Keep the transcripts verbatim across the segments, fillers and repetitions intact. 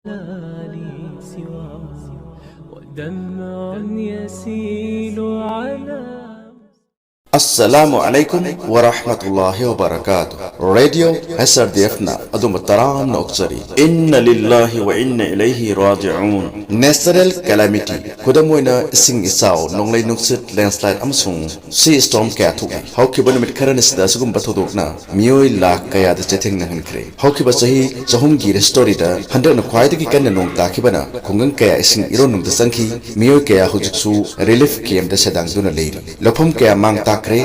لي سواه، ودمع يسيل على. Assalamu alaikum wa rahmatullahi wa barakatuh. Radio S R D F ꯅ ꯑꯗꯣꯝꯕꯨ ꯇꯔꯥꯝꯅ ꯑꯣꯛꯆꯔꯤ꯫ Inna lillahi wa inna ilayhi raji'un. Natural calamity, ꯈꯨꯗꯝ ꯑꯣꯏꯅ ꯏꯁꯤꯡ ꯏꯆꯥꯎ, ꯅꯣꯡꯂꯩ ꯅꯨꯡꯁꯤꯠ, landslide ꯑꯃꯁꯨꯡ sea storm ꯀꯌꯥ ꯊꯣꯛꯂꯤ꯫ ꯍꯧꯈꯤꯕ ꯅꯨꯃꯤꯠ ꯈꯔꯅꯤꯁꯤꯗ ꯑꯁꯤꯒꯨꯝꯕ ꯊꯧꯗꯣꯛꯅ ꯃꯤꯑꯣꯏ ꯂꯥꯈ ꯀꯌꯥꯗ ꯆꯩꯊꯦꯡ ꯅꯪꯍꯟꯈ꯭ꯔꯦ꯫ ꯍꯧꯈꯤꯕ ꯆꯍꯤ ꯆꯍꯨꯝꯒꯤ history ꯗ ꯍꯟꯗꯛꯅ ꯈ꯭ꯋꯥꯏꯗꯒꯤ ꯀꯟꯅ ꯅꯣꯡ ꯇꯥꯈꯤꯕꯅ ꯈꯨꯡꯒꯪ ꯀꯌꯥ ꯏꯁꯤꯡ ꯏꯔꯣꯟꯅꯨꯡꯗ ꯆꯪꯈꯤ꯫ ꯃꯤꯑꯣꯏ ꯀꯌꯥ ꯍꯧꯖꯤꯛꯁꯨ relief camp ꯇ ꯁꯦꯗꯥꯡꯗꯨꯅ ꯂꯩꯔꯤ꯫ ꯂꯧꯐꯝ ꯀꯌꯥ ꯃꯥꯡ ꯇꯥꯛꯈ꯭ꯔꯦ꯫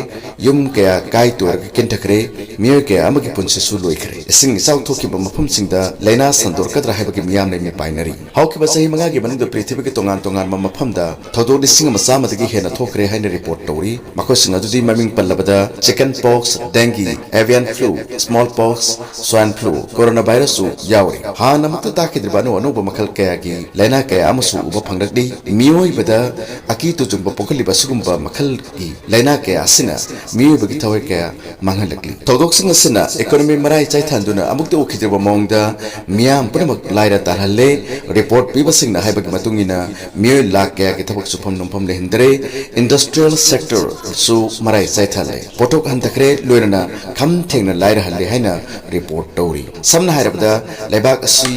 ꯌꯨꯝ ꯀꯌꯥ ꯀꯥꯏ ꯇꯣꯏꯔꯒ ꯀꯤꯟꯊꯈ꯭ꯔꯦ꯫ ꯃꯤꯑꯣꯏ ꯀꯌꯥ ꯑꯃꯒꯤ ꯄꯨꯟꯁꯤꯁꯨ ꯂꯣꯏꯈ꯭ꯔꯦ꯫ ꯏꯁꯤꯡ ꯏꯆꯥꯎ ꯊꯣꯛꯈꯤꯕ ꯃꯐꯝꯁꯤꯡꯗ ꯂꯥꯏꯅꯥ ꯁꯟꯗꯣꯔꯛꯀꯗ꯭ꯔꯥ ꯍꯥꯏꯕꯒꯤ ꯃꯤꯌꯥꯝꯅ ꯃꯤꯄꯥꯏꯅꯔꯤ꯫ ꯍꯧꯈꯤꯕ ꯆꯍꯤ ꯃꯉꯥꯒꯤ ꯃꯅꯨꯡꯗ ꯄ꯭ꯔꯤꯊꯤꯕꯤꯒꯤ ꯇꯣꯉꯥꯟ ꯇꯣꯉꯥꯟꯕ ꯃꯐꯝꯗ ꯊꯧꯗꯣꯛ ꯂꯤꯁꯤꯡ ꯑꯃ ꯆꯥꯝꯃꯗꯒꯤ ꯍꯦꯟꯅ ꯊꯣꯛꯈ꯭ꯔꯦ ꯍꯥꯏꯅ report ꯇꯧꯔꯤ꯫ ꯃꯈꯣꯏꯁꯤꯡ ꯑꯗꯨꯗꯤ ꯃꯃꯤꯡ ꯄꯜꯂꯕꯗ chicken pox, dengue, avian flu, small pox, swine flu, coronavirus ꯁꯨ ꯌꯥꯎꯔꯤ꯫ ꯍꯥꯟꯅꯃꯛꯇ ꯇꯥꯈꯤꯗ꯭ꯔꯤꯕ ꯑꯅꯧ ꯑꯅꯧꯕ ꯃꯈꯜ ꯀꯌꯥꯒꯤ ꯂꯥꯏꯅꯥ ꯀꯌꯥ ꯑꯃꯁꯨ ꯎꯕ ꯐꯪꯂꯛꯂꯤ꯫ ꯃꯤꯑꯣꯏꯕꯗ ꯑꯀꯤ ꯇꯨꯖꯨꯡꯕ ꯄꯣꯛꯍꯜꯂꯤꯕ ꯑꯁꯤꯒꯨꯝꯕ ꯃꯈꯜꯒꯤ ꯂꯥꯏꯅꯥ ꯀꯌꯥ ꯑꯁꯤꯅ ꯃꯤꯑꯣꯏꯕꯒꯤ ꯊꯋꯥꯏ ꯀꯌꯥ ꯃꯥꯡꯍꯜꯂꯛꯂꯤ꯫ ꯊꯧꯗꯣꯛꯁꯤꯡ ꯑꯁꯤꯅ economy ꯃꯔꯥꯏ ꯆꯥꯏꯊꯍꯟꯗꯨꯅ ꯑꯃꯨꯛꯇ ꯎꯈꯤꯗ꯭ꯔꯤꯕ ꯃꯑꯣꯡꯗ ꯃꯤꯌꯥꯝ ꯄꯨꯝꯅꯃꯛ ꯂꯥꯏꯔ ꯇꯥꯍꯜꯂꯦ꯫ Report ꯄꯤꯕꯁꯤꯡꯅ ꯍꯥꯏꯕꯒꯤ ꯃꯇꯨꯡ ꯏꯟꯅ ꯃꯤꯑꯣꯏ ꯂꯥꯈ ꯀꯌꯥꯒꯤ ꯊꯕꯛ ꯁꯨꯐꯝ ꯅꯣꯝꯐꯝ ꯂꯩꯍꯟꯗ꯭ꯔꯦ꯫ Industrial sector ꯁꯨ ꯃꯔꯥꯏ ꯆꯥꯏꯊꯍꯜꯂꯦ꯫ ꯄꯣꯠꯊꯣꯛ ꯍꯟꯊꯈ꯭ꯔꯦ, ꯂꯣꯏꯅꯅ ꯈꯝ ꯊꯦꯡꯅ ꯂꯥꯏꯔꯍꯜꯂꯦ ꯍꯥꯏꯅ report ꯇꯧꯔꯤ꯫ ꯁꯝꯅ ꯍꯥꯏꯔꯕꯗ, ꯂꯩꯕꯥꯛ ꯑꯁꯤ,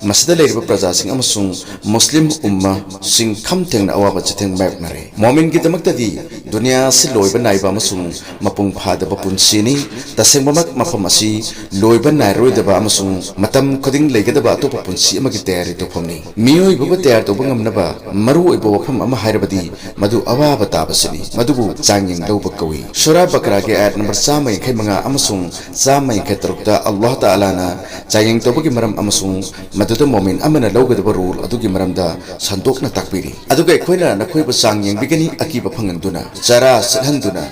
ꯃꯁꯤꯗ ꯂꯩꯔꯤꯕ ꯄ꯭ꯔꯖꯥꯁꯤꯡ ꯑꯃꯁꯨꯡ ꯃꯨꯁꯂꯤꯝ ꯎꯝꯃꯁꯤꯡ ꯈꯝ ꯊꯦꯡꯅ ꯑꯋꯥꯕ ꯆꯩꯊꯦꯡ ꯃꯥꯌꯣꯛꯅꯔꯦ꯫ ꯃꯣꯃꯤꯟꯒꯤꯗꯃꯛꯇꯗꯤ ꯗꯨꯅꯤꯌꯥ ꯑꯁꯤ ꯂꯣꯏꯕ ꯅꯥꯏꯕ ꯑꯃꯁꯨꯡ ꯃꯄꯨꯡ ꯐꯥꯗꯕ ꯄꯨꯟꯁꯤꯅꯤ꯫ ꯇꯁꯦꯡꯕꯃꯛ, ꯃꯐꯝ ꯑꯁꯤ ꯂꯣꯏꯕ ꯅꯥꯏꯔꯔꯣꯏꯗꯕ ꯑꯃꯁꯨꯡ ꯃꯇꯝ ꯈꯨꯗꯤꯡ ꯂꯩꯒꯗꯕ ꯑꯇꯣꯞꯄ ꯄꯨꯟꯁꯤ ꯑꯃꯒꯤ ꯇꯌꯥꯔꯤ ꯇꯧꯐꯝꯅꯤ꯫ ꯃꯤꯑꯣꯏꯕꯕꯨ ꯇꯌꯥꯔ ꯇꯧꯕ ꯉꯝꯅꯕ ꯃꯔꯨꯑꯣꯏꯕ ꯋꯥꯐꯝ ꯑꯃ ꯍꯥꯏꯔꯕꯗꯤ ꯃꯗꯨ ꯑꯋꯥꯕ ꯇꯥꯕꯁꯤꯅꯤ꯫ ꯃꯗꯨꯕꯨ ꯆꯥꯡꯌꯦꯡ ꯂꯧꯕ ꯀꯧꯏ꯫ ꯁꯨꯔꯥ ꯕꯀꯔꯥꯒꯤ ꯑꯥꯌꯠ ꯅꯝꯕꯔ ꯆꯥꯝꯃ ꯌꯥꯡꯈꯩ ꯃꯉꯥ ꯑꯃꯁꯨꯡ ꯆꯥꯝꯃ ꯌꯥꯡꯈꯩ ꯇꯔꯨꯛꯇ ꯑꯜꯂꯥꯍ ꯇꯥꯂꯥꯅ ꯆꯥꯡꯌꯦꯡ ꯇꯧꯕꯒꯤ ꯃꯔꯝ ꯑꯃꯁꯨꯡ ꯃꯗꯨꯗ ꯃꯣꯃꯤꯟ ꯑꯃꯅ ꯂꯧꯒꯗꯕ role ꯑꯗꯨꯒꯤ ꯃꯔꯝꯗ ꯁꯟꯗꯣꯛꯅ ꯇꯥꯛꯄꯤꯔꯤ꯫ ꯑꯗꯨꯒ ꯑꯩꯈꯣꯏꯅ ꯅꯈꯣꯏꯕꯨ ꯆꯥꯡ ꯌꯦꯡꯕꯤꯒꯅꯤ, ꯑꯀꯤꯕ ꯐꯪꯍꯟꯗꯨꯅ, ꯆꯔꯥ ꯁꯤꯠꯍꯟꯗꯨꯅ,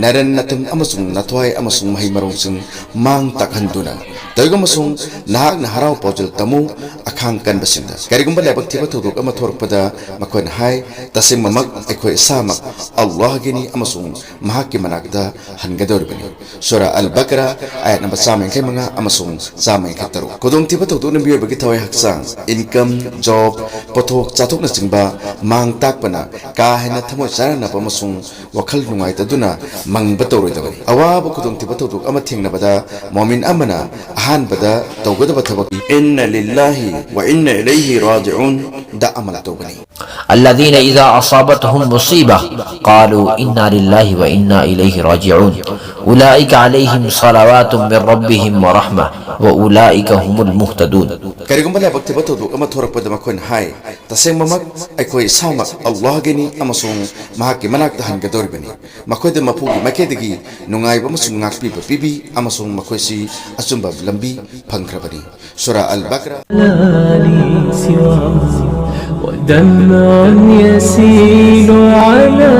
ꯅꯔꯟ ꯅꯊꯨꯝ ꯑꯃꯁꯨꯡ ꯅꯊ꯭ꯋꯥꯏ ꯑꯃꯁꯨꯡ ꯃꯍꯩ ꯃꯔꯣꯡꯁꯤꯡ ꯃꯥꯡ ꯇꯥꯛꯍꯟꯗꯨꯅ꯫ ꯇꯧꯏꯒꯨꯝꯕꯁꯨꯡ ꯅꯍꯥꯛꯅ ꯍꯔꯥꯎ ꯄꯥꯎꯖꯦꯜ ꯇꯝꯃꯨ, ꯈꯥꯡ ꯀꯟꯕꯁꯤꯡꯗ꯫ ꯀꯔꯤꯒꯨꯝꯕ ꯂꯥꯏꯕꯛ ꯊꯤꯕ ꯊꯧꯗꯣꯛ ꯑꯃ ꯊꯣꯔꯛꯄꯗ ꯃꯈꯣꯏꯅ ꯍꯥꯏ, "ꯇꯁꯦꯡꯕꯃꯛ ꯑꯩꯈꯣꯏ ꯏꯁꯥꯃꯛ ꯑꯜꯂꯥꯍꯒꯤꯅꯤ ꯑꯃꯁꯨꯡ ꯃꯍꯥꯛꯀꯤ ꯃꯅꯥꯛꯇ ꯍꯟꯒꯗꯧꯔꯤꯕꯅꯤ"꯫ ꯁꯨꯔꯥ ꯑꯜ ꯕꯀꯔꯥ, ꯑꯥꯌꯠ ꯅꯝꯕꯔ ꯆꯥꯝꯃ ꯌꯥꯡꯈꯩ ꯃꯉꯥ ꯑꯃꯁꯨꯡ ꯆꯥꯝꯃ ꯌꯥꯡꯈꯩ ꯇꯔꯨꯛ꯫ ꯈꯨꯗꯣꯡꯊꯤꯕ ꯊꯧꯗꯣꯛꯅ ꯃꯤꯑꯣꯏꯕꯒꯤ ꯊꯋꯥꯏ ꯍꯛꯆꯥꯡ, ꯏꯟꯀꯝ, ꯖꯣꯕ, ꯄꯣꯠꯊꯣꯛ ꯆꯥꯊꯣꯛꯅꯆꯤꯡꯕ ꯃꯥꯡ ꯇꯥꯛꯄꯅ ꯀꯥ ꯍꯦꯟꯅ ꯊꯃꯣꯏ ꯆꯥꯅꯅꯕ ꯑꯃꯁꯨꯡ ꯋꯥꯈꯜ ꯅꯨꯡꯉꯥꯏꯇꯗꯨꯅ ꯃꯪꯕ ꯇꯧꯔꯣꯏꯗꯕꯅꯤ꯫ ꯑꯋꯥꯕ ꯈꯨꯗꯣꯡꯊꯤꯕ ꯊꯧꯗꯣꯛ ꯑꯃ ꯊꯦꯡꯅꯕꯗ ꯃꯣꯃꯤꯟ ꯑꯃꯅ ꯑꯍꯥꯟꯕꯗ ꯇꯧꯒꯗꯕ ꯊꯕꯛ "ꯏꯟꯅ ꯂꯤꯜꯂꯥꯍꯤ ꯋ ꯏꯟꯅ ꯏꯂꯩꯍꯤ ꯔꯥꯖꯤꯎꯟ" ꯗ ꯑꯃꯜ ꯇꯧꯕꯅꯤ꯫ الذين إذا أصابتهم مصيبة قالوا إنا لله وإنا إليه راجعون. أولئك عليهم صلوات من ربهم ورحمة وأولئك هم المهتدون. ꯀꯔꯤꯒꯨꯝꯕ ꯂꯥꯏꯕꯛ ꯊꯤꯕ ꯊꯧꯗꯣꯛ ꯑꯃ ꯊꯣꯔꯛꯄꯗ ꯃꯈꯣꯏꯅ ꯍꯥꯏ, "ꯇꯁꯦꯡꯕꯃꯛ ꯑꯩꯈꯣꯏ ꯏꯁꯥꯃꯛ ꯑꯜꯂꯥꯍꯒꯤꯅꯤ ꯑꯃꯁꯨꯡ ꯃꯍꯥꯛꯀꯤ ꯃꯅꯥꯛꯇ ꯍꯟꯒꯗꯧꯔꯤꯕꯅꯤ"꯫ ꯃꯈꯣꯏꯗ ꯃꯄꯨꯒꯤ ꯃꯥꯏꯀꯩꯗꯒꯤ ꯅꯨꯡꯉꯥꯏꯕ ꯑꯃꯁꯨꯡ ꯉꯥꯛꯄꯤꯕ ꯄꯤꯕꯤ ꯑꯃꯁꯨꯡ ꯃꯈꯣꯏꯁꯤ ꯑꯆꯨꯝꯕ ꯂꯝꯕꯤ ꯐꯪꯈ꯭ꯔꯕꯅꯤ꯫ ꯁꯨꯔꯥ ꯑꯜ ꯕꯀꯔꯥ꯫ لا لي سواه ودمع يسيل على